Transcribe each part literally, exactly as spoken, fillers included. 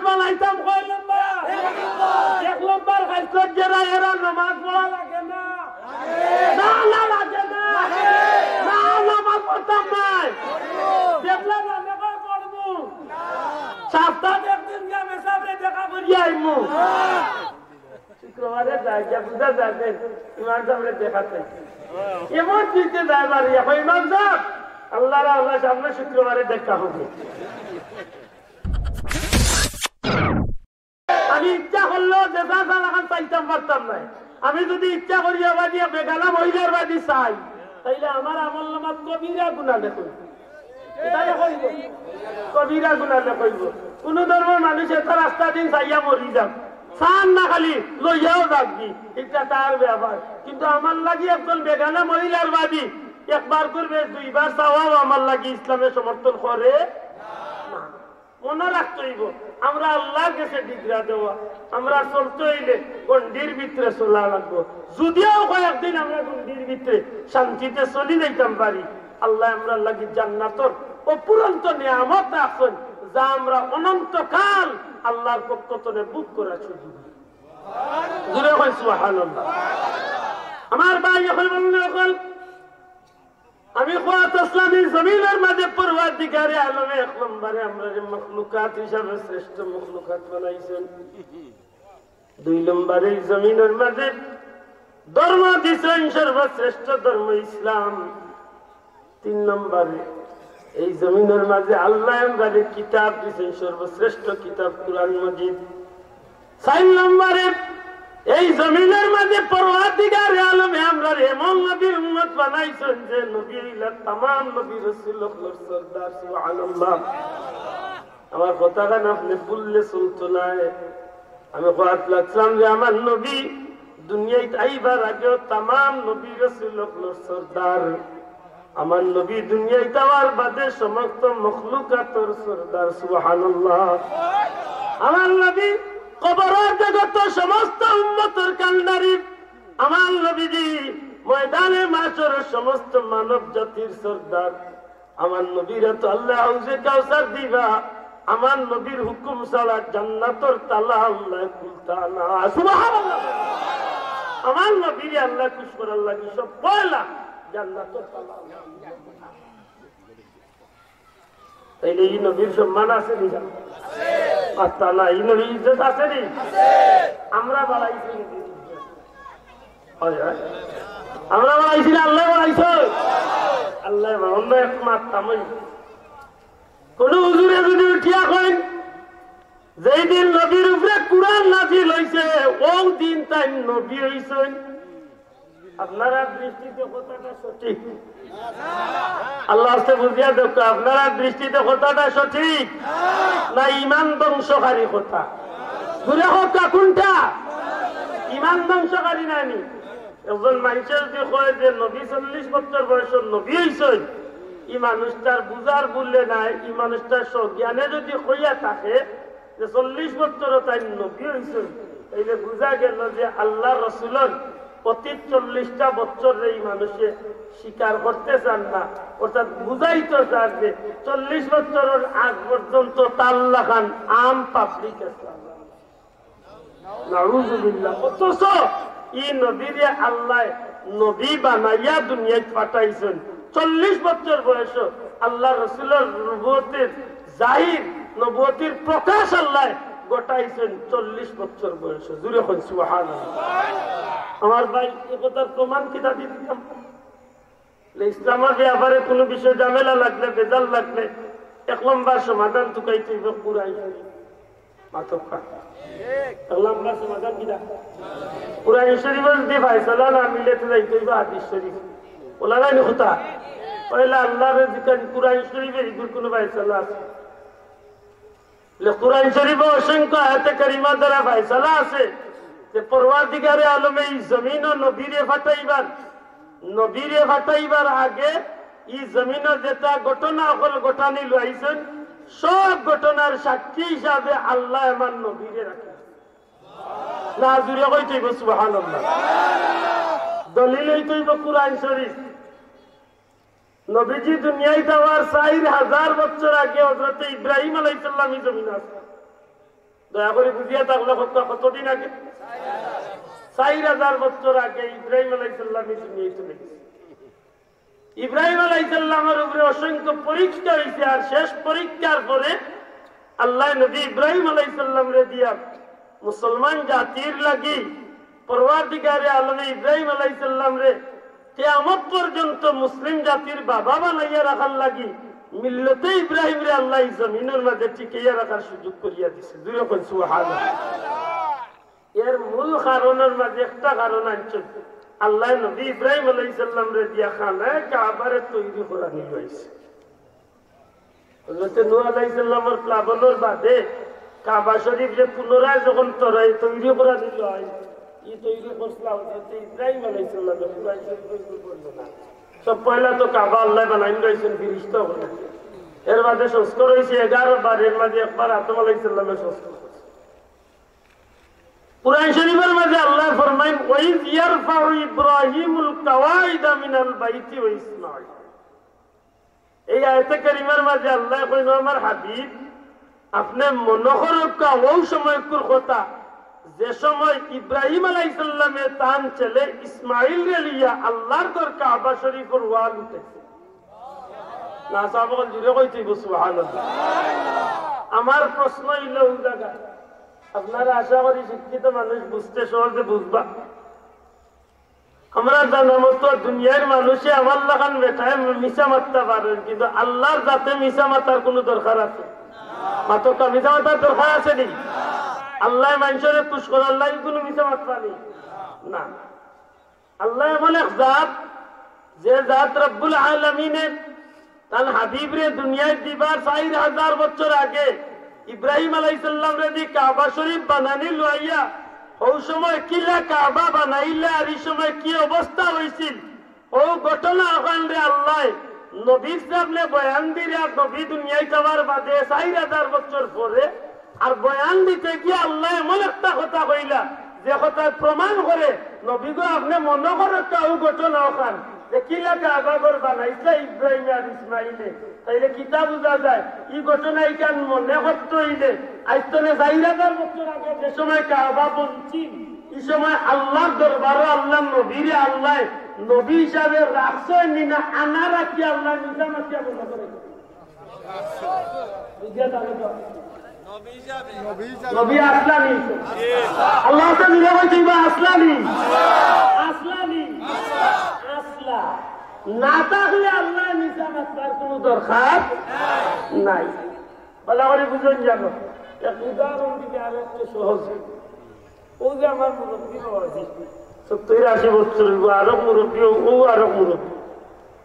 বানাইতাম কয় লম্বা? এক লম্বার খাইছত যারা এরা নামাজ পড়া লাগে না। না, না, লাগে না। না, নামাজ পড়তাম নায়। দেখলে জানে কয় পড়মু। সপ্তাহে একদিন গিয়া মেসাবরে দেখা করিয়া আইমু। শুক্রবারে যাই, গিয়া বুঝা যায় যে ইমাম সাবরে দেখা চাই। এমন চিনতে যায় বাড়ি, এখন ইমাম সাব, আল্লাহর আল্লাহ, সামনে শুক্রবারে দেখা হবে। আমি ইচ্ছা করলেও যে যা যা লাখান চাইতাম পারতাম নায়। আমি যদি ইচ্ছা করি আবার দিয়া বেগানা মহিলার বাড়ি চাই, তাইলে আমার আমল নামাত কবিরা গুনাহ লেখইব। এটা লেখইব। কবিরা গুনাহ লেখইব। কোন ধর্মর মানুষ এটা রাস্তা দিন চাইয়া মরি যাক। চান না খালি, লইয়াও যাকবি। এটা তার ব্যাপার। কিন্তু আমার লাগি একজন বেগানা মহিলার বাড়ি একবার করবে, দুইবার চাওয়াও আমার লাগি ইসলামে সমর্থন করে না। মনে রাখতে হইব, আমরা আল্লাহর গেছে ডিগরা দেওয়া, আমরা চলতে হইলে গণ্ডির ভিতরে চলা লাগবো। যদিও কয়েকদিন আমরা গণ্ডির ভিতরে শান্তিতে চলি যাইতাম পারি, আল্লাহ আমরার লাগি জান্নাতর অফুরন্ত নিয়ামত রাখছেন, যা আমরা অনন্তকাল আল্লাহর পক্ষ থেকে ভোগ করার সুযোগ। জোরে কই সুবহানাল্লাহ। আমার ভাই, এখন বললে এখন আমি কওয়াত আছলাম ই জমিনর মাঝে পরওয়ারদিগারে আলমে এক নম্বরে আমরারে মখলুকাত হিসাবে শ্রেষ্ঠ মখলুকাত বানাইছেন। দুই নম্বরে ই জমিনর মাঝে ধর্ম দিছেন সর্বশ্রেষ্ঠ ধর্ম ইসলাম। তিন নম্বরে এই জমিনর মাঝে আল্লাহ আমরারে কিতাব দিছেন সর্বশ্রেষ্ঠ কিতাব কুরআন মজিদ। চাইর নম্বরে, এই জমিনর মাঝে পরওয়ারদিগারে আলমে আমরারে এমন নবীর উম্মত বানাইছেন যে নবী অইলা তামাম নবী রসুল অকলর সর্দার। সুবহানাল্লাহ। আমার কথাখান আপনে ভুললে চলতো নায়। আমি কওয়াত লাগছিলাম যে আমার নবী দুনিয়াত আইবার আগেও তামাম নবী রসুল অকলর সর্দার। আমার নবী দুনিয়াত আওয়ার বাদে সমস্ত মখলুকাতর সর্দার। সুবহানাল্লাহ। আমার নবী কবরর জগতর সমস্ত উম্মতর কান্ডারি। আমার নবীজি ময়দানে মাশরর সমস্ত মানব জাতির সর্দার। আমার নবীরে তো আল্লাহ হাউজে কাউসার দিবা। আমার নবীর হুকুম ছাড়া জান্নাতর তালা আল্লাহ খুলতা না। সুবহানাল্লাহ। আমার নবীরে আল্লাহ খুশ করার লাগি সব পয়লা জান্নাতর তালা। তাইলে ই নবীর সম্মান আছে নি? আর তা না, ই নবীর ইজ্জত আছে নি? আমরা বাড়াইছি নি? হয়, হয়। আমরা বাড়াইছি না, আল্লাহ বাড়াইছে? আল্লাহ বাড়াইছে। অন্য এক মাততাম অই। কোন হুজুরে যদি উঠিয়া কইন, যেই দিন নবীর উপরে কুরআন নাজিল হইছে, ওই দিন তাইন নবী হইছেন, আপনারার দৃষ্টিতে কথাটা সঠিক? আল্লাহ আস্তে বুঝিয়া দেখ, আপনারার দৃষ্টিতে কথাটা সঠিক না ইমান ধ্বংসকারী কথা? জোরে কউক্কা, কোনটা? ইমান ধ্বংসকারী নানি? একজন মানুষে যদি কয় যে নবী চল্লিশ বছর বয়সে নবী হইছেন, ই মানুষটার বুঝার ভুলে নাই, ই মানুষটার সজ্ঞানে যদি কইয়া থাকে যে চল্লিশ বছরও তাইন নবী হইছেন, তাইলে বুঝা গেল যে আল্লাহ রসুলর অতীত চল্লিশটা বছর এই মানুষে স্বীকার করতে চান না, অর্থাৎ বুঝাইতে চান যে চল্লিশ বছরের আগ পর্যন্ত তার লাখান আম পাবলিক আছে। নাউজুবিল্লাহ। অথচ ই নবীরে আল্লাহ নবী বানাইয়া দুনিয়াত পাঠাইছেন। চল্লিশ বছর বয়স আল্লাহ রসুলর নবুয়তের জাহির, নবুয়তের প্রকাশ আল্লাহ ঘটাইছেন চল্লিশ বছর বয়স। জুরে কইন সুবহানাল্লাহ। আমার ভাই, এ কথার প্রমাণ কিতা দিতাম? ইসলামের ব্যাপারে কোনো বিষয়ে ঝামেলা লাগলে, ভেজাল লাগলে, এক নম্বর সমাধান তুকাইতে হইব কুরআন শরীফ। মাতক্কা। এক নম্বর সমাধান কিতা? কুরআন শরীফে যদি ফয়সালা না মিলে, তো যাইতে হইব হাদিস শরীফ। ওলা নাই নি কথা? পয়লা আল্লাহর জিকান কুরআন শরীফে ইগুর কোনো ফয়সালা আছে? লে কুরআন শরীফে অসংখ্য আয়াতে কারিমা দ্বারা ফয়সালা আছে যে পরওয়ারদিগারে আলমে ই জমিনও নবীরে ফাটাইবার, নবীরে ফাটাইবার আগে ই জমিনও যেটা ঘটনা অকল ঘটানি লইছেন, সব ঘটনার সাক্ষী হিসাবে আল্লাহ আমার নবীরে রাখে। না, জুরে কইতে হইব সুবহানাল্লাহ। দলিল হইতে হইব কুরআন শরীফ। নবীজি দুনিয়াত আওয়ার চাইর হাজার বছর আগে হযরতে ইব্রাহিম আলাইহিস সালাম ই জমিন আছে। দয়া করি বুঝিয়া থাকলে কতদিন আগে? চাইর হাজার বছর আগে ইব্রাহিম আলাইহিস সালামে দুনিয়াত গেছইন। ইব্রাহিম আলাইহিস সালামর উপরে অসংখ্য পরীক্ষা অইছে, আর শেষ পরীক্ষার পরে আল্লায় নবী ইব্রাহিম আলাইহিস সালামরে দিয়া মুসলমান জাতির লাগি পরওয়ারদিগারে আলমে ইব্রাহিম আলাইহিস সালামরে কিয়ামত পর্যন্ত মুসলিম জাতির বাবা বানাইয়া রাখার লাগি মিল্লতে ইব্রাহিমরে আল্লায় ই জমিনর মাঝে টিকাইয়া রাখার সুযোগ করিয়া দিছে। জোরে কইন সুবহানাল্লাহ। এর মূল কারণর মাঝে একটা কারণ আনছইন, আল্লায় নবী ইব্রাহিম আলাইহিস সালামরে দিয়া খানায়ে কাবারে তৈরি করানি লইছে। হযরতে নূহ আলাইহিস সালামর প্লাবনর বাদে কাবা শরীফরে পুনরায় যখন তরাই তৈরি করানি লয়, ই তৈরি করছিলা হযরতে ইব্রাহিম আলাইহিস সালামে, কুরআন শরীফর উপর বর্ণনা। সব পয়লা তো কাবা আল্লায় বানাইন লইছইন ফিরিস্তা অকলে। এর বাদে সংস্কার অইছে এগারো বার, এর মাঝে একবার আদম আলাইহিস সালামে সংস্কার করছে। কুরআন শরীফর মাঝে আল্লায় ফরমাইন, "ওয়াইজ ইয়ারফাউ ইব্রাহিমুল কাওয়াইদা মিনাল বাইতি ওয়া ইসমাঈল।" এই আয়াতে কারিমার মাঝে আল্লায় কইন, "ও আমার হাবিব, আপনে মনো করউক্কা অউ সময়কুর কথা, যে সময় ইব্রাহিম আলাইহিস সালামে তান ছেলে ইসমাইলরে লইয়া আল্লার ঘর কাবা শরীফর ওয়াল উঠাইছে।" না, সাহাবাগণ জোরে কইতে অইবো, সুবহানাল্লাহ। আমার প্রশ্ন অইলো অউ জাগাত, আপনারা আশা করি শিক্ষিত মানুষ, বুঝতে সহজে বুঝবা। আমরা জানা মতো দুনিয়ার মানুষে আমার লাখান বেটায় মিছা মাততা পারইন, কিন্তু আল্লার জাতে মিছা মাতার কুনু দরকার আছে? মাতউক্কা, মিছা মাতার দরকার আছে নি? আল্লায় মানষরে খুশ করার লাগি কুনু মিছা মাতবা নি? না। আল্লাহ এমন এক জাত, যে জাত রব্বুল আলামিনে তান হাবিবরে দুনিয়াত দিবার চাইর হাজার বছর আগে ইব্রাহিম আলাইহিস সালামরে দি কাবা শরীফ বানানি লইয়া, অউ সময় কিলা কাবা বানাইলা আর ই সময় কি অবস্থা অইছিল, অউ ঘটনা অখানরে আল্লায় নবীর সামনে বয়ান দিরা, নবী দুনিয়াত আওয়ার বাদে চাইর হাজার বছর পরে আর বয়ান দিতে গিয়া আল্লায় এমন একটা কথা কইলা, যে কথায় প্রমাণ করে, "নবী গো, আপনে মনো করউক্কা অউ ঘটনা অখান, যে কিলা কাবা ঘর বানাইছলা ইব্রাহিম আর ইসমাইলে।" তাইলে কিতা বুঝা যায়? ই ঘটনা ইখান মনো করতে অইলে আইজ তনে চাইর হাজার বছর আগে যে সময় কাবা বনছিল, ই সময় আল্লার দরবারো আল্লার নবীরে আল্লায় নবী হিসাবে রাখছইন নি না, আনা রাখি আল্লায় নিজা মাতিয়া বন্ধ করে দিছে। বুঝিয়া তাইলে তো। নবী আছলা নি? আল্লাহ তো নিজে বলছে, "ইবা আছলা নি?" আছলা নি? আছলা। না থাকলে আল্লায় নিজা মাতবার কুনু দরকার নাই। ভালা করি বুঝইন জানো। এক উদাহরণ দিলে আরো একটু সহজ অইবো। অউ যে আমার মুরব্বি বাবাজি, সত্তইর আশি বছর অইবো, আরক মুরব্বি, অউ আরক মুরব্বি।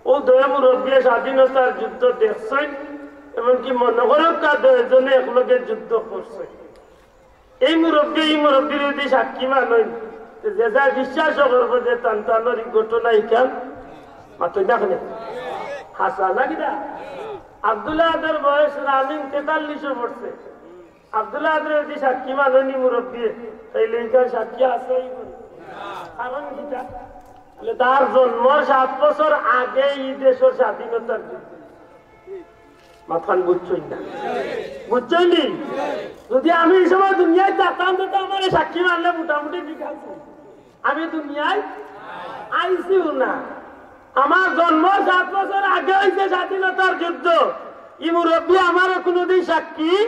অউ দুইও মুরব্বিয়ে স্বাধীনতার যুদ্ধ দেখছইন, এমনকি মনো করউক্কা দুইজনে একলগে যুদ্ধ করছইন। এই মুরব্বি, ই মুরব্বিরে যদি সাক্ষী মানইন, তে যে যায় বিশ্বাস করবো যে তান তানর ই ঘটনা ইখান মাতইন না কেনে? হাছা না কিতা? আব্দুল আহাদর বয়স running তেতাল্লিশো পড়ছে। আব্দুল আহাদরে যদি সাক্ষী মানইন নি মুরব্বিয়ে, তাইলে ইখান সাক্ষী আছে? কারণ কিতা? বলে, তার জন্মর সাত বছর আগে ই দেশর স্বাধীনতার যুদ্ধ। মাতখান বুঝছইন না? বুঝছইন নি? যদি আমি ই সময় দুনিয়াত থাকতাম, তে আমারে সাক্ষী মানলে মোটামুটি ঠিক আছে। আমি দুনিয়াত আইছিও না। আমার জন্মর সাত বছর আগে অইছে স্বাধীনতার যুদ্ধ। ই মুরব্বি আমারে কুনুদিন সাক্ষী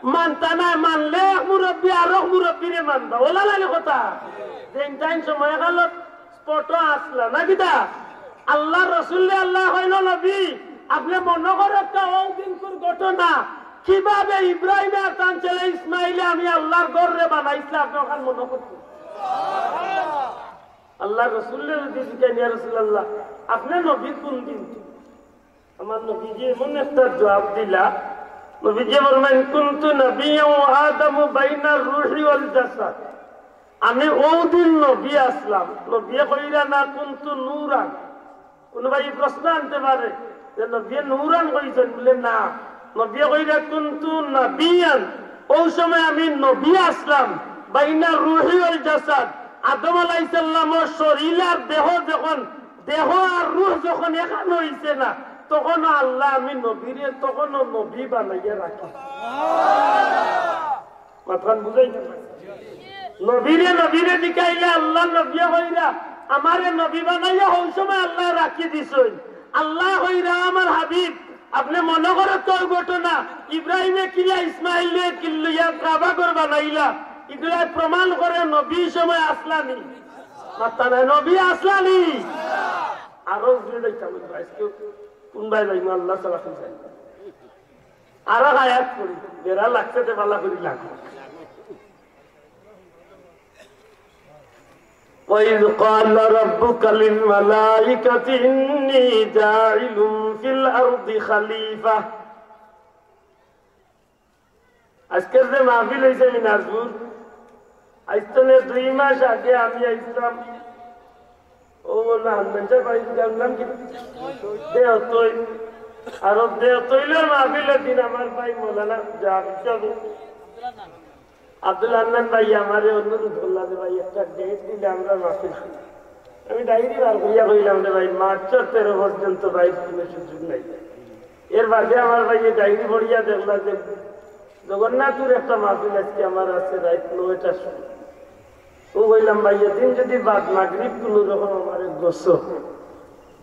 মানতা নায়, মানলে এক মুরব্বি আরক মুরব্বিরে মানবা। অলা নানি কথা? যেইন তাইন সময়কালত স্পট আছলা না কিতা? আল্লার রসুলরে আল্লায় কইলো, "নবী, আপনে মনো করউক্কা অউ দিনকুর ঘটনা, কিভাবে ইব্রাহিমে আর তান ছেলে ইসমাইলে আমি আল্লার ঘররে বানাইছলা, আপনে অখান মনো করছইন?" আল্লার রসুলরে যদি জিকাইন, "ইয়া রাসুলাল্লাহ, আপনে নবী কুন দিন?" আমার নবীজি এমন একটা জুয়াব দিলা, নবীজি ফরমাইন, "কুনতু নাবিয়্যান ওয়া আদামু বাইনার রুহি ওয়াল জাসাদ।" আমি অউ দিন নবী আছলাম। নবীয়ে কইরা না, "কুনতু নূরান।" কুনুবায় ই প্রশ্ন আনতে পারে যে নবীয়ে নূরান কইছইন, বলে না, নবীয়ে কইরা, "কুনতু নাবিয়্যান।" অউ সময় আমি নবী আছলাম, বাইনার রুহি ওয়াল জাসাদ, আদম আলাইহিস সালামর শরীর আর দেহ যখন দেহ আর রুহ যখন একখান অইছে না, তখনও আল্লায় আমি নবীরে তখনও নবী বানাইয়া রাখি। মাত এখন বুঝাই না? নবীরে, নবীরে জিকাইলে আল্লার নবীয়ে কইরা, "আমারে নবী বানাইয়া হউ সময় আল্লায় রাখি দিছইন।" আল্লায় কইরা, "আমার হাবিব, আপনে মনো করো তো ঘটনা, ইব্রাহিমে কিলা ইসমাইলে কিল্লুইয়া কাবা ঘর বানাইলা, ইগুলায় প্রমাণ করে নবী সময় আসলানি।" মাত্তা নাই, নবী আসলানি। আরো জোরে যাইতাম, আজকে কোন ভাই ভাই আল্লাহ সালা খুঁজে। আরো আয়াত পড়ি, বেড়া লাগছে তে বালা করি লাগো। وإذ قال ربك للملائكة إني جاعل في الأرض خليفة। আজকের যে মাহফিল হইছে মিনাজপুর, আইজ তনে দুই মাস আগে আমি আইছিলাম, ও না, হান্নান সাহেব, ভাই, জানলাম কি? দেওতই। আর ও দেওতইলের মাহফিলের দিন আমার ভাই মৌলানা যা হিসাবে আব্দুল হান্নান ভাই আমারে অনুরোধ করলা যে, "ভাই, একটা ডেট দিলে আমরা মাহফিল করি।" আমি ডায়েরি বার করিয়া কইলাম, "রে ভাই, মার্চের তেরো পর্যন্ত ভাই কোনো সুযোগ নাই।" এর বাদে আমার ভাই এই ডায়েরি পড়িয়া দেখলা যে জগন্নাথপুর একটা মাহফিল আজকে আমার আছে রাত নয়টার সময়। ও কইলাম, "ভাই, এদিন যদি বাদ মাগরিব কোনো রকম আমার গোসো,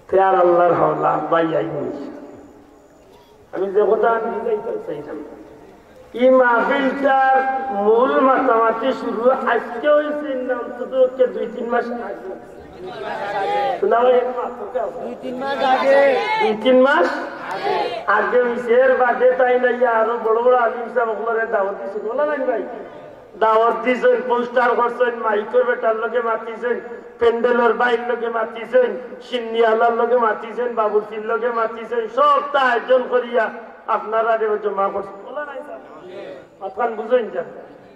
তে আর আল্লাহর হাওলা, ভাই, আইনি।" আমি যে কথা আমি বুঝাইতে চাইলাম, এই মাহফিলটার মূল মাতামাতি শুরু আজকে হইছে না, অন্তত পক্ষে দুই তিন মাস আগে। শোনা হয়, এক মাস তো কেন? দুই তিন মাস আগে। দুই তিন মাস আগে হইছে। এর বাদে তাইন আইয়া আরো বড় বড় আলিম সাহেব অকলরে দাওয়াত দিছে, বলা নাই ভাই? দাওয়াত দিছইন, পোস্টার করছইন, মাইকর বেটার লগে মাতিছইন, প্যান্ডেলর ভাইর লগে মাতিছইন, সিন্নিয়ালার লগে মাতিছইন, বাবুর্চির লগে মাতিছইন, সবটা আয়োজন করিয়া আপনারারে জমা করছইন। বলা নাই স্যার? মাতখান বুঝইন যা।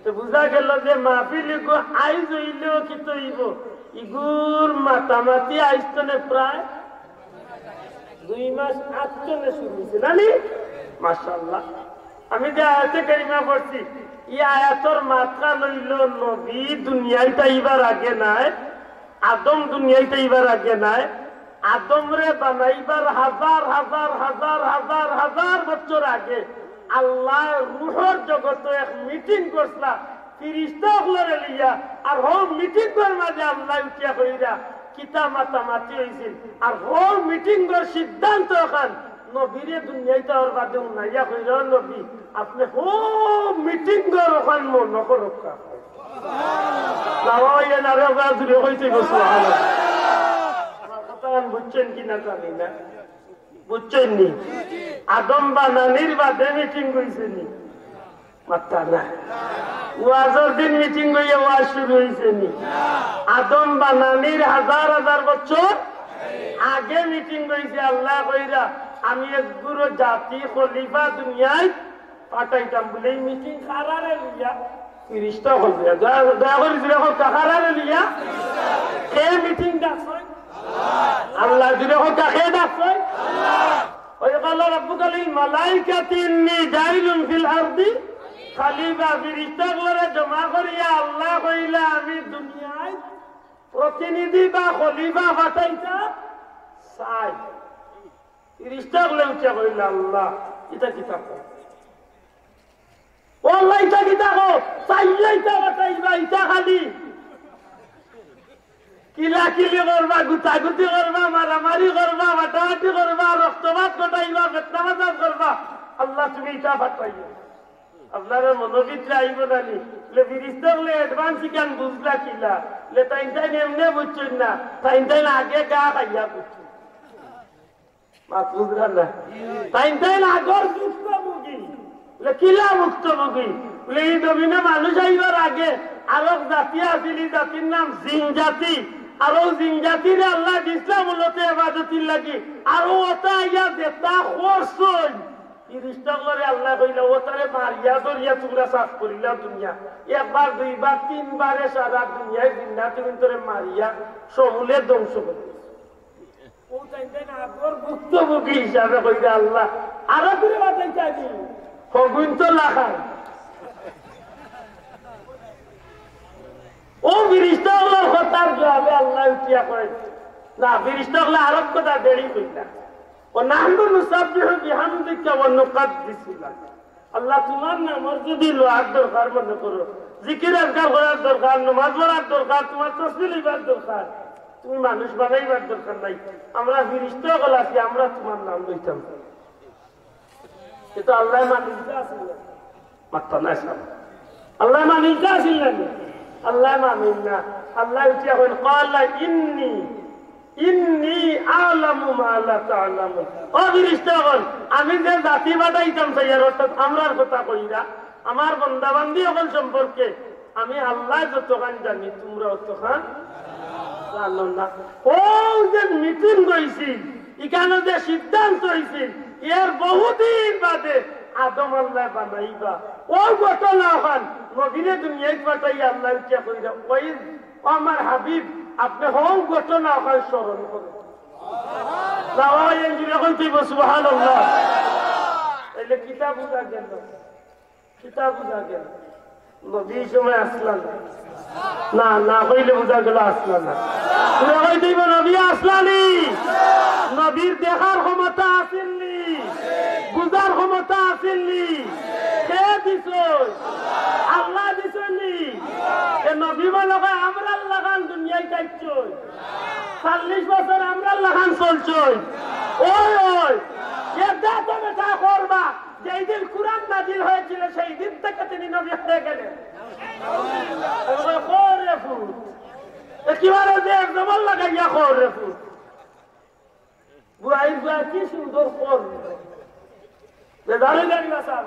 তো বুঝা গেল যে মাহফিল ইগু আইজ হইলেও কিতা অইবো, ইগুর মাতামাতি আইজ তনে প্রায় দুই মাস আগ তনে শুরু হইছে, জানি? মাশাআল্লাহ। আমি যে আয়াতে কারিমা পড়ছি, এই আয়াতর মাতখান অইলো নবী দুনিয়াইত আইবার আগে নায়, আদম দুনিয়াইত আইবার আগে নায়, আদমরে বানাইবার হাজার হাজার হাজার হাজার হাজার বছর আগে আল্লায় রুহর জগতো এক মিটিং করছলা ফিরিস্তা অকলরে লইয়া, আর হউ মিটিংর মাঝে আল্লায় উঠিয়া কইরা কিতা মাতামাতি হইছিল, আর হউ মিটিংর সিদ্ধান্ত অখান নবীরে দুনিয়াইত আওয়ার বাদে হুনাইয়া কইরা, "ও নবী, আপনে হউ মিটিংর অখান মনো করউক্কা।" না, ওই এ নারে ওরা জুড়ে হইতে গো, সুবহানাল্লাহ। আমার কথা এখন বুঝছেন কি না জানি না, বুঝছেন নি? আদম বানানির বাদে মিটিং হইছে নি? মাত্তা না। ওয়াজর দিন মিটিং হইয়া ওয়াজ শুরু হইছে নি? আদম বানানির হাজার হাজার বছর আগে মিটিং হইছে। আল্লায় কইরা, "আমি একগুলো জাতি খলিফা দুনিয়ায় পাঠাইতাম।" বলে, "এই মিটিং কারারে লইয়া?" ফিরিস্তা অকল লইয়া। দয়া, দয়া করি জুড়ে কউক্কা, কারারে লইয়া? কে মিটিং ডাকছইন? আল্লায়। জুড়ে কউক্কা, কে ডাকছইন? ওই قال ربك للملائكة إني جاعل في الأرض خليفة। ফিরিস্তা অকলরে জমা করিয়া আল্লায় কইলা, "আমি দুনিয়ায় প্রতিনিধি বা খলিফা পাঠাইতাম চাই।" ফিরিস্তা অকলে উঠিয়া কইলা, "আল্লাহ, ইটা কিতা কও? ও আল্লাহ, ইটা কিতা কও? চাইলে ইটা পাঠাইবা, ইটা খালি কিলাকিলি করবা, গুতাগুতি করবা, মারামারি করবা, বাটাবাটি করবা, রক্তপাত ঘটাইবা, ফিতনা ফাসাদ করবা। আল্লাহ, তুমি ইটা পাঠাইও।" আপনারা মনোবিত্রে আইব না নি? লে ফিরিস্তা অকলে advance ইখান বুঝলা কিলা? লে তাইন তাইন এমনে বুঝছইন না, তাইন তাইন আগে গা খাইয়া বুঝছইন। মাত বুঝরা না? তাইন তাইন আগর ভুক্তভোগী। বলে, "কিলা ভুক্তভোগী?" বলে, "এই জমিনো মানুষ আইবার আগে আরক জাতি আছিল, ই জাতির নাম জিন জাতি। আর অউ জিন জাতিরে আল্লায় দিছলা মূলত এবাদতির লাগি। আর অউ অতা আইয়া যেতা করছইন, ফিরিস্তা অকলরে আল্লায় কইলা, 'অতারে মারিয়া ধরিয়া তুমরা সাফ করিলাও দুনিয়া।' একবার, দুইবার, তিনবারে সারা দুনিয়ার জিন্নাত অকলরে মারিয়া সমূলে ধ্বংস করি দিছে।" অউ তাইন তাইন আগর ভুক্তভোগী হিসাবে কইরা, "আল্লাহ, আরো দূরে বাঁচাইতে আছি, হগুইন তো লাখান।" অউ ফিরিস্তা অকলর কথার জবাবে আল্লায় উঠিয়া কয়, না, ফিরিস্তা অকলে আরক কথা দেরি কইলা, "ونحن نسبح بحمدك ونقدس لك।" আল্লাহ, তুমার নামর যুদি লওয়ার দরকার মনে করো, জিকির আজকার করার দরকার, নমাজ পড়ার দরকার, তুমার তসবি লইবার দরকার, তুমি মানুষ বানাইবার দরকার নাই। আমরা ফিরিস্তা অকল আছি, আমরা তুমার নাম লইতাম। ইটা আল্লায় মানিলতা আছিল না? মাততা নায় সাব। আল্লায় মানিলতা আছিল না? আল্লায় মানিল না। আল্লায় উঠিয়া কইন, "ক্বালা ইন্নী, ইন্নী আ'লামু মা লা তা'লামুন।" ও ফিরিস্তা অকল, আমি যে জাতি পাঠাইতাম চাইয়ার, অর্থাৎ আমরার কথা কইরা, আমার বন্দাবান্দি অকল সম্পর্কে আমি আল্লায় যতখান জানি, তুমরা অতখান জানো না। অউ যে মিটিং অইছিল, ইখানো যে সিদ্ধান্ত অইছিল, এর বহুদিন বাদে আদম আল্লায় বানাইবা। অউ ঘটনা অখান নবীরে দুনিয়াত পাঠাইয়া আল্লায় উঠিয়া কইরা, "ওই, ও আমার হাবিব, আপনে হউ ঘটনা অখান স্মরণ করো।" না, ওই, এই জুড়ে কইতে অইবো, সুবহানাল্লাহ। তাইলে কিতা বুঝা গেল? কিতা বুঝা গেল? নবী ই সময় আছলা না। না, না কইলে বুঝা গেল আছলা না। তুমরা কইতে অইবো, নবী আছলা নি? নবীর দেখার ক্ষমতা আছিল নি? বুঝার ক্ষমতা আছিল নি? কে দিছইন? আল্লায় দিছইন নি? এ নবী মনে কয় আমরার লাখান দুনিয়াত আইছইন। চল্লিশ বছর আমরার লাখান চলছইন। ওই, ওই, এ দাঁত বেটা করবা। যেই দিন কুরআন নাজিল হয়েছিল, সেই দিন থেকে তিনি নবী হয়ে গেলেন। আমি কই, "কও রে ফুত।" একেবারে যে এক জবর লাগাইয়া কও রে ফুত। বুয়াই বুয়া কি সুন্দর কও। বেজার অইলানি বা সাব।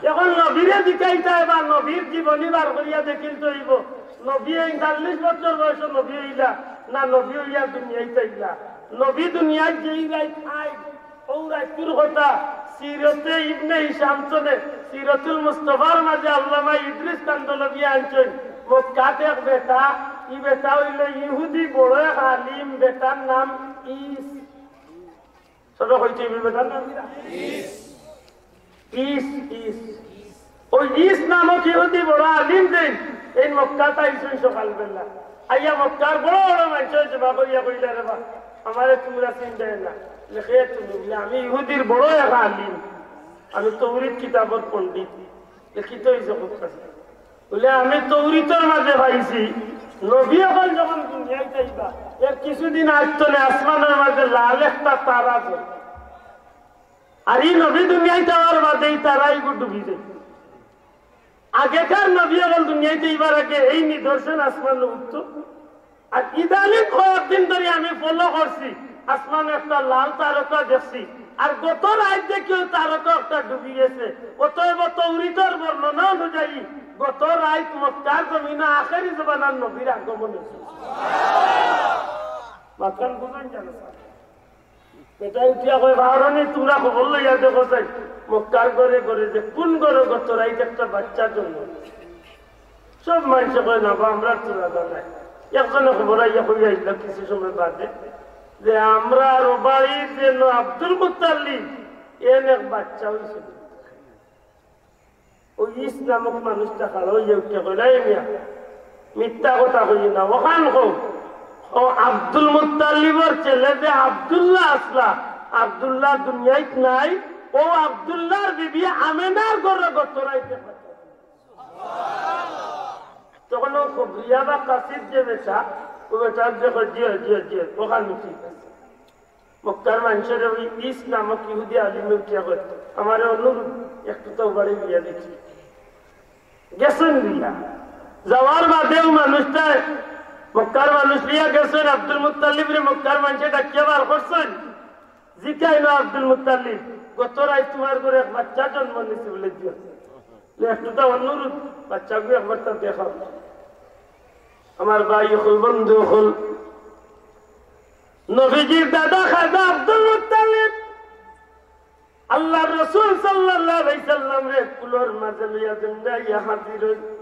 এখন নবীরে জিকাইতা অইবো, নবীর জীবনী বার করিয়া দেখিলতে অইবো। নবী এই চল্লিশ বছর বয়সে নবী অইলা, না নবী অইয়া দুনিয়াত আইলা। নবী দুনিয়াত যেই রাইত আইন, অউ রাইতর কথা সিরতে ইবনে হিশাম চলে, সিরতুল মুস্তফার মাঝে আল্লামা ইদ্রিস কান্দলবি আনছইন। মক্কাত এক বেটা, ই বেটা অইলো ইহুদি বড় এক আলিম, বেটার নাম ইস। ছোট কইতে অইবো বেটার নাম কিতা? ইস, ইস। অউ ইস নামক ইহুদি বড় আলিম যেইন, এইন মক্কাত আইছইন সকালবেলা। আইয়া মক্কার বড় বড় মানষে জমা করিয়া কইলা, "রে বা, আমারে তুমরা চিনরায় না।" লেখে তুমি বুলে, "আমি ইহুদির বড় এক আলিম, আমি তৌরিত কিতাবর পণ্ডিত।" লিখিত অইছে খুব কাছে। বুলে, "আমি তৌরিতর মাঝে পাইছি, নবী অকল যখন দুনিয়াত আইবা, এর কিছুদিন আগ তনে আসমানর মাঝে লাল একটা তারা জ্বলে।" আর ই নবী দুনিয়াত আওয়ার বাদে ই তারা ইগু ডুবি যায়। আগেকার নবী অকল দুনিয়াত আইবার আগে এই নিদর্শন আসমানো উঠতো। আর ইদানিং কয়েকদিন ধরি আমি follow করছি, আসমানো একটা লাল তারকা দেখছি। আর গত রাইত দেখিও তারকা একটা ডুবি গেছে। অতএব তৌরিতর বর্ণনা অনুযায়ী গত রাইত মক্কার জমিনো আখেরি জমানার নবীর আগমন অইছে। মাতখান বুঝইন জানো? বেটায় উঠিয়া কয়, "বারোনি, তুমরা খবর লইয়া দেখো চাই, মক্কার ঘরে ঘরে যে কুন ঘরো গত রাইত একটা বাচ্চা জন্ম অইছে।" সব মানষে কয়, "না বা, আমরার তো জানা নাই।" একজনে খবর আইয়া কইয়া আইলা কিছু সময় বাদে যে, "আমরার অউ বাড়ির যে ন-, আব্দুল মুত্তালিব, এন এক বাচ্চা অইছে।" অউ ইস নামক মানুষটা খাড়া অইয়া উঠিয়া কইলা, "এই মিয়া, মিথ্যা কথা কইও না, অখান কও। অউ আব্দুল মুত্তালিবর ছেলে যে আব্দুল্লাহ আছলা, আব্দুল্লাহ দুনিয়াত নাই, অউ আব্দুল্লাহর বিবি আমেনার ঘরো গত রাইত।" তখন অউ খবরিয়া বা কাসিদ যে বেটা, অউ বেটায় কয়, "জি অয়, জি অয়, জি অয়, অখান ঠিক আছে।" মক্কার মানষরে অউ ইস নামক ইহুদি আলিমে উঠিয়া কয়, "আমারে অনুরোধ, একটু তো বাড়ি গিয়া দেখি।" গেছইন দিয়া। যাওয়ার বাদে অউ মানুষটায়, মক্কার মানুষ লইয়া গেছইন, আব্দুল মুত্তালিবরে মক্কার মানষে ডাকিয়া বার করছইন। জিকাইলো আব্দুল মুত্তালিব, "গত রাইত তুমার ঘরো এক বাচ্চা জন্ম নিছে বুলে, জি অয়।" "একটু তো অনুরোধ, বাচ্চাগু একবার তো দেখাও।" আমার ভাই অকল, বন্ধু অকল, নবীজির দাদা খাজা আব্দুল মুত্তালিব আল্লাহর রাসূল সাল্লাল্লাহু আলাইহি সাল্লামরে কুলর মাঝে লইয়া জিন্দা ইয়া হাজির অইন।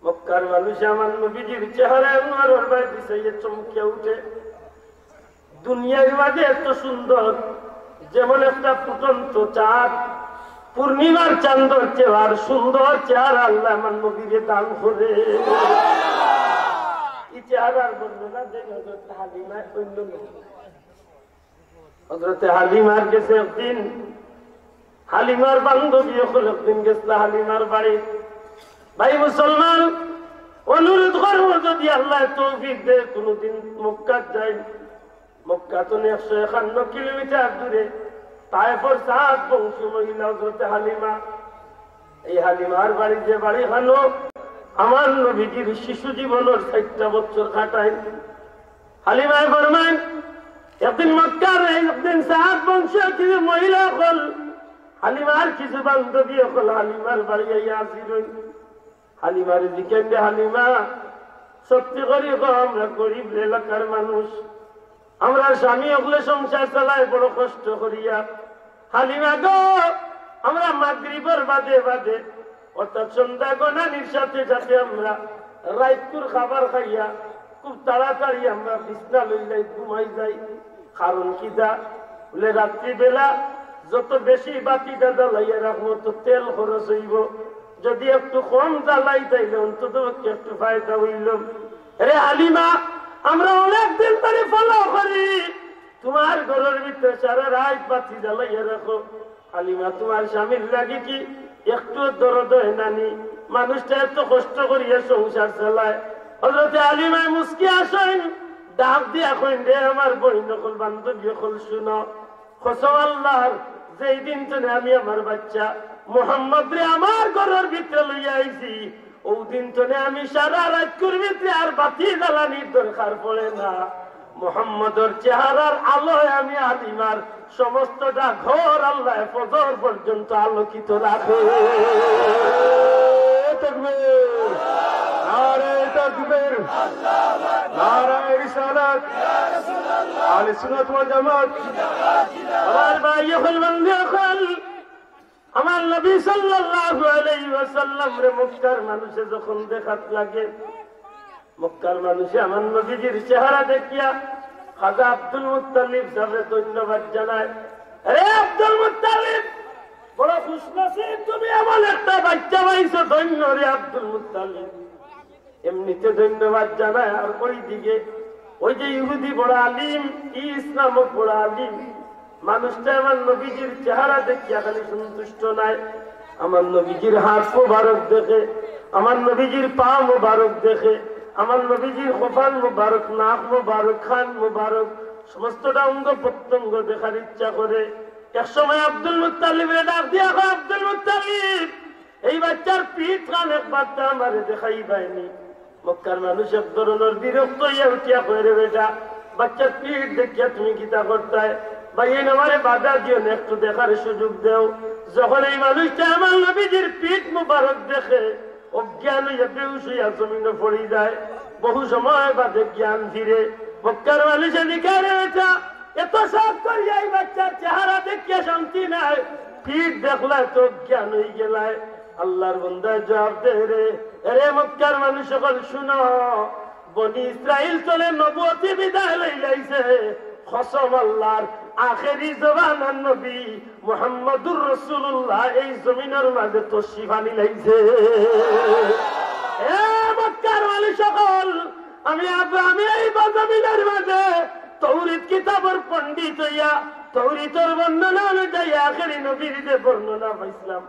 মক্কার মানুষ আমার নবীজির চেহারা আনোয়ারর বায়দি চাইয়া চমকিয়া উঠে। দুনিয়ার মাঝে এত সুন্দর, যেমন একটা ফুটন্ত চাঁদ, পূর্ণিমার চান্দর চেয়ে আর সুন্দর চেহারা আল্লায় আমার নবীরে দান করে। ই চেহারার বর্ণনা দেন হযরত হালিমায় অইন্য নবী। হযরতে হালিমার গেছে একদিন হালিমার বান্ধবী অকল একদিন গেছলা হালিমার বাড়ি। ভাই মুসলমান, অনুরোধ করমু, যদি আল্লায় তৌফিক দেয়, কুনুদিন মক্কাত যাই। মক্কা থনে একশো একান্ন কিলোমিটার দূরে তায়েফর সাদ বংশী মহিলা হযরতে হালিমা। এই হালিমার বাড়ি, যে বাড়িখানো আমার নবীজির শিশু জীবনর চাইরটা বছর কাটাইন। হালিমায় ফরমাইন, একদিন মক্কার, একদিন সাদ বংশীয় কিছু মহিলা অকল, হালিমার কিছু বান্ধবী অকল হালিমার বাড়ি আইয়া হাজির অইন। হালিমারে জিকাইন দে, "হালিমা, সত্যি করি কও, আমরা গরিব এলাকার মানুষ, আমরার স্বামী অকলে সংসার চালায় বড় কষ্ট করিয়া। হালিমা গো, আমরা মাগরিবর বাদে বাদে, অর্থাৎ সন্ধ্যা গনানির সাথে সাথে আমরা রাইতকুর খাবার খাইয়া খুব তাড়াতাড়ি আমরা বিছনা লইলাই ঘুমাই যাই। কারণ কিতা?" বলে, "রাত্রিবেলা যত বেশি বাতিটা জ্বালাইয়া রাখমু, তত তেল খরচ অইবো। যদি একটু কম জ্বালাই, তাইলে অন্তত পক্ষে একটু ফায়দা অইলো।" রে হালিমা, আমরা অনেক দিন ধরি ফলো করি, তুমার ঘরর ভিতরে সারা রাইত বাতি জ্বালাইয়া রাখো। হালিমা, তুমার স্বামীর লাগি কি একটু দরদ অয় না নি? মানুষটা এত কষ্ট করিয়া সংসার চালায়। হযরতে হালিমায় মুচকি হাসইন, ডাক দিয়া কইন, "রে আমার বইন অকল, বান্ধবী অকল, হুনো, কসম আল্লাহর, যেই দিন থনে আমি আমার বাইচ্চা মুহাম্মদরে আমার ঘরর ভিতরে লইয়া আইছি, অউ দিন থনে আমি সারা রাইতকুর ভিতরে আর বাতি জ্বালানির দরকার পড়ে না। মুহাম্মদর চেহারার আলোয় আমি হালিমার সমস্তটা ঘর আল্লায় ফজর পর্যন্ত আলোকিত রাখে।" তাকবীর, নারায়ে তাকবীর, নারায়ে রিসালাত, আহলে সুন্নাত ওয়াল জামাত। আমার ভাই অকল, বন্ধু অকল, আমার নবী সাল্লাল্লাহু আলাইহি ওয়াসাল্লামরে মক্কার মানুষে যখন দেখাত লাগে, মক্কার মানুষে আমার নবীজির চেহারা দেখিয়া খাজা আব্দুল মুত্তালিব সাহেবরে ধন্যবাদ জানায়। "রে আব্দুল মুত্তালিব, বড় খুশনসিব তুমি, এমন একটা বাইচ্চা পাইছো, ধন্য রে আব্দুল মুত্তালিব।" এমনিতে ধন্যবাদ জানায়, আর ওই দিকে ওই যে ইহুদি বড় আলিম, ইস নামক বড় আলিম, মানুষটা আমার নবীজির চেহারা দেখিয়া খালি সন্তুষ্ট নায়, আমার নবীজির হাত মোবারক দেখে, আমার নবীজির পা মোবারক দেখে, আমার নবীজির কপাল মোবারক, নাক মোবারক, কান মোবারক, সমস্তটা অঙ্গ প্রত্যঙ্গ দেখার ইচ্ছা করে। এক সময় আব্দুল মুত্তালিবরে ডাক দিয়া কয়, "আব্দুল মুত্তালিব, এই বাইচ্চার পিঠ খান একবার তো আমারে দেখাইবায়নি।" মক্কার মানুষ এক ধরনর বিরক্ত অইয়া উঠিয়া কয়, "রে বেটা, বাইচ্চার পিঠ দেখিয়া তুমি কিতা করতায়? ভাই, এই আমারে বাধা দিও না, একটু দেখার সুযোগ দেও।" যখন এই মানুষটা আমার নবীজির পিঠ মুবারক দেখে, অজ্ঞান অইয়া বেহুশ অইয়া জমিনো পড়ি যায়। বহু সময় বাদে জ্ঞান ফিরে। মক্কার মানুষে জিকায়, "রে বেটা, এত শখ করিয়া এই বাইচ্চার চেহারা দেখিয়া শান্তি নাই, পিঠ দেখলায় তো অজ্ঞান অইগেলায়।" আল্লাহর বন্দায় জবাব দেয়, "রে, এরে মক্কার মানুষ অকল, হুনো, বনি ইসরাইল থনে নবুয়তি বিদায় লইলাইছে, কসম আল্লাহর, আখেরি জমানার নবী মুহাম্মদুর রাসূলুল্লাহ এই জমিনর মাঝে তশরিফ আনিলাইছে।" এ মক্কার মানুষ অকল, আমি আব-, আমি এই জমিনর মাঝে তৌরিত কিতাবর পণ্ডিত অইয়া, তৌরিতর বর্ণনা অনুযায়ী আখেরি নবীর যে বর্ণনা পাইছলাম,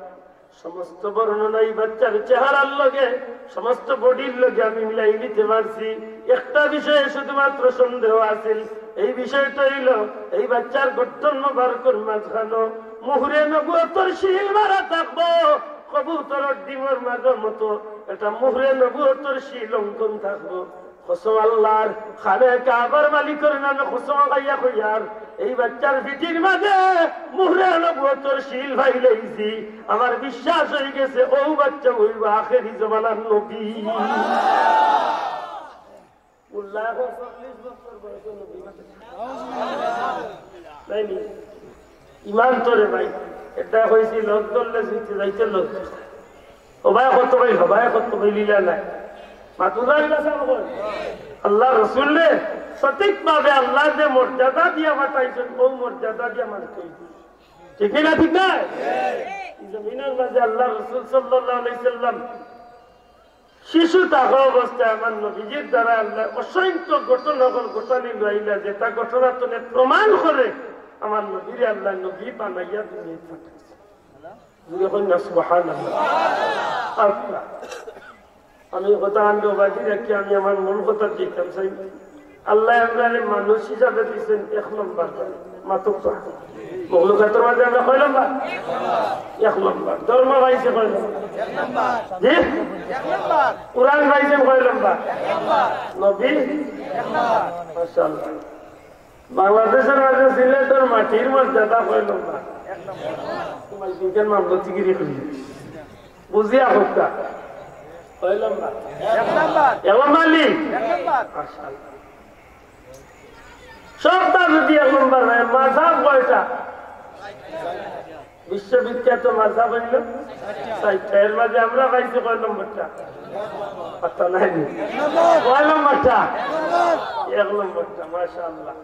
সমস্ত বর্ণনা এই বাইচ্চার চেহারার লগে, সমস্ত বডির লগে আমি মিলাই নিতে পারছি। একটা বিষয়ে শুধুমাত্র সন্দেহ আছিল, এই বিষয়টা অইলো এই বাইচ্চার গর্দন মোবারকর মাঝখানো মুহরে নবুয়তর সিল মারা থাকবো, কবুতরর ডিমর মাঝর মতো একটা মুহরে নবুয়তর সিল অঙ্কন থাকবো। কসম আল্লাহর, খানে কাবার মালিকর নামে কসম খাইয়া কইয়ার, এই বাইচ্চার পিঠির মাঝে মুহরে নবুয়তর সিল ফাইলাইছি। আমার বিশ্বাস অইগেছে, অউ বাইচ্চা অইবো আখেরি জমানার নবী। উল্লাহ চল্লিশ বছর বয়সে নবী। তাই নি? ইমান তো রে ভাই, এটা কইছি, লোক ধরলে জিতে যাইতে লোক। ও ভাই, কত কই, ও ভাই, কত কই, লীলা নাই। মাতুদা লীলা সাহেব কই? আল্লাহর রসুলরে সঠিকভাবে আল্লাহ যে মর্যাদা দিয়া পাঠাইছইন, অউ মর্যাদা দিয়া মানতে অইবো। ঠিক না, ঠিক না? এই জমিনর মাঝে আল্লাহর রসুল সাল্লাল্লাহু আলাইহি সাল্লাম শিশু থাকা অবস্থায় আমার নবীজির দ্বারা আল্লাহ অসংখ্য ঘটনা ঘটানি লইলা, যেটা ঘটনা থনে প্রমাণ করে আমার নবীরে আল্লাহ নবী বানাইয়া দুনিয়াত পাঠাইছে। জোরে কইন না, সুবহানাল্লাহ। আচ্ছা, আমি কথা আনতে বাকি রাখি, আমি আমার মূল কথা দিতাম চাই। আল্লাহ আমরারে মানুষ হিসাবে দিয়েছেন এক নম্বর। মাতুক তো। মখলুকাতের মাঝে আমরা কয় নম্বর? এক নম্বর। ধর্ম পাইছি কয় নম্বর? জি? কোরআন পাইছেন কয় নম্বর? নবী? মাশাআল্লাহ। বাংলাদেশের মাঝে সিলেটের মাটির মর্যাদা কয় নম্বর? তোমার বিজ্ঞান মানব চিকিরি করি। বুঝিয়া হোক তা। কয় নম্বর? এক নম্বর। এক নম্বর নি? এক নম্বর। মাশাআল্লাহ। সবটা যদি এক নম্বর হয়, মাযহাব কয়টা? বিশ্ববিখ্যাত মাযহাব হইল চারটা। এর মাঝে আমরা পাইছি কয় নম্বরটা? পাত্তা নাই নি? কয় নম্বরটা? এক নম্বরটা, মাশাআল্লাহ।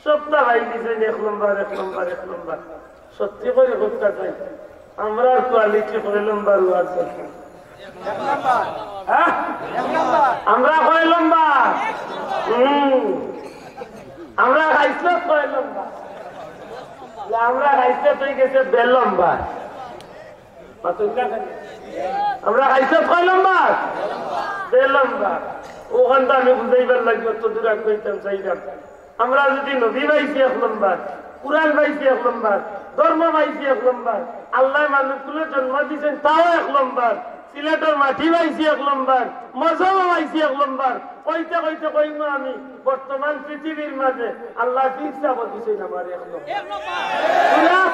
সবটা ভাই দিছেন এক নম্বর, এক নম্বর, এক নম্বর। সত্যি করে করতে চাই, আমরার কোয়ালিটি কয় নম্বর ওয়াজ? হ্যাঁ? আমরা কয় নম্বর? হুম। আমরা খাইছলত কয় নম্বর? আমরা খাইছলত হয়ে গেছে বে নম্বর। আমরা খাইছলত কয় নম্বর? বে নম্বর। ওখানটা আমি বুঝাইবার লাগি অত দূর আর কইতাম চাইলাম। আমরা যদি নবী পাইছি এক নম্বর, কোরআন পাইছি এক নম্বর, ধর্ম পাইছি এক নম্বর, আল্লাহ মানুষগুলো জন্ম দিয়েছেন তাও এক নম্বর, সিলেটের মাটি পাইছি এক নম্বর, মজহব পাইছি এক নম্বর, কইতে কইতে কইমু আমি বর্তমান পৃথিবীর মাঝে আল্লাহ পীর সাহেব দিয়েছেন আমার এক নম্বর।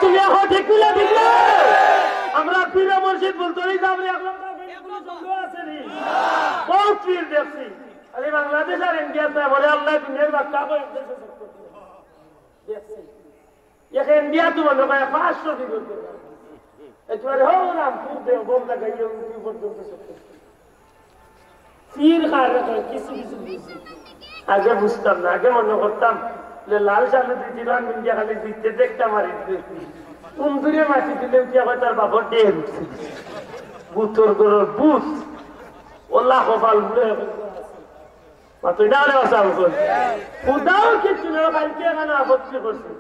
তুই এখন ঠিক মিলে ঠিক না? আমরা পীর মুর্শিদ বলতে এই দাম এক নম্বর কোনো সন্দেহ আছে নি? বহুত পীর দেখছি। আরে বাংলাদেশ আর ইন্ডিয়াতে বলে আল্লাহ দুনিয়ার বাক্কা করে দেখছি। এক ইন্ডিয়া তো মনে হয় পাঁচশো বিরোধী। একেবারে হো রামপুর দেও বোম লাগাইয়া উঠি পর্যন্ত সব করছে। পীর কার রে কয় কিছু কিছু বুঝি। আগে বুঝতাম না, আগে মনে করতাম যে লাল সালু দিদি রাম ইন্ডিয়া খালি জিততে দেখতাম আর একটু। কুন্দুরে মাটি দিলে উঠিয়া কয় তার বাবার ডের উঠছে। বুথর গরুর বুথ। ওলা কপাল বুড়ে। মাতুই না হলে বাসা বলুন। খুদাও কিচ্ছু না, কালকে এখানে আপত্তি করছে।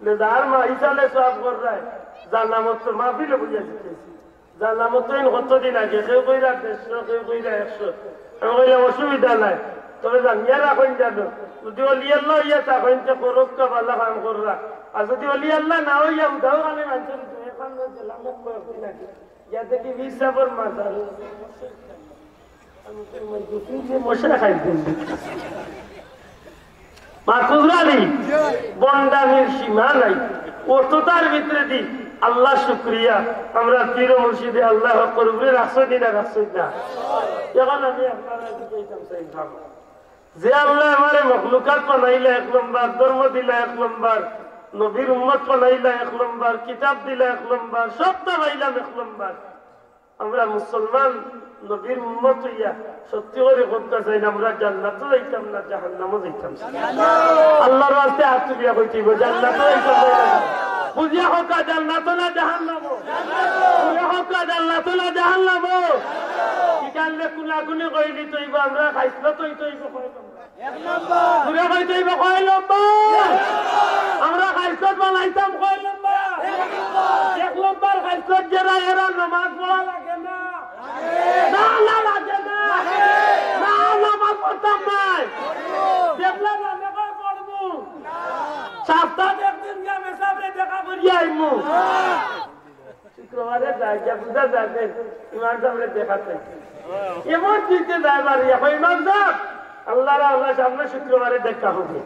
লে যার মা ইসালে সব কর রায়, যার নাম তো মাহফিলে বুঝিয়া জিতেছি। যার নাম তো এন কতদিন আগে, কেউ কইরা দেড়শো, কেউ কইরা একশো। আমি কইলাম, "অসুবিধা নাই, তবে জানিয়া রাখইন জানো, যদি অলি আল্লাহ ইয়া থাকইন, তে করুক্কা বালা কাম কররা। আর যদি অলি আল্লাহ না হইয়া উদাও খালি মানছেন, এখানে গেলাম কয়েকদিন আগে, ইয়া দেখি পীর সাহেবর মাজার।" আমি তো মনে করি যে মশা খাই দিন। মাহফুজ আলী, বন্ডামির সীমা নাই। অতটার ভিতরে দি আল্লাহ শুক্রিয়া, আমরা পীর মুর্শিদে আল্লাহ হকর উপরে রাখছইন না, রাখছইন না। এখন আমি আপনারা জিজ্ঞাসা চাই, যে আল্লাহ আমারে মখলুকাত বানাইলা এক নম্বর, ধর্ম দিলা এক নম্বর, নবীর উম্মত বানাইলা এক নম্বর, কিতাব দিলা এক নম্বর, সবটা পাইলাম এক নম্বর। আমরা মুসলমান নবীর উম্মত হইয়া সত্যি করে কইতা চাই না, আমরা জান্নাতও যাইতাম না, জাহান্নামও যাইতাম না। আল্লাহর ওয়াস্তে হাত তুলিয়া কইতে হইব, জান্নাতও যাইতাম না। বুঝিয়া কইতা, জান্নাতও না জাহান্নামও? বুঝিয়া কইতা, জান্নাতও না জাহান্নামও? ইখানরে কুনাকুনি কইলি তো হইব, আমরা খাইছলত হইতে হইব। এক নম্বর। জোরে কইতে হইব কয় নম্বর? আমরা খাইছত বানাইতাম কয় নম্বর? এক নম্বর। এক নম্বর খাইছত যেরা এরা নামাজ পড়া লাগে না। না, না, লাগে না। না, নামাজ পড়তাম নায়। দেখলে জানে কয় পড়মু। সপ্তাহে একদিন গিয়া মেসাবরে দেখা করিয়া আইমু। শুক্রবারে যায়, যা বুঝা যায় যে ইমাম সাহেবরে দেখা চাই। এমন চিনতে যায় বাড়ি, এখন ইমাম সাহেব, আল্লাহর আল্লাহ সামনে শুক্রবারে দেখা হবে।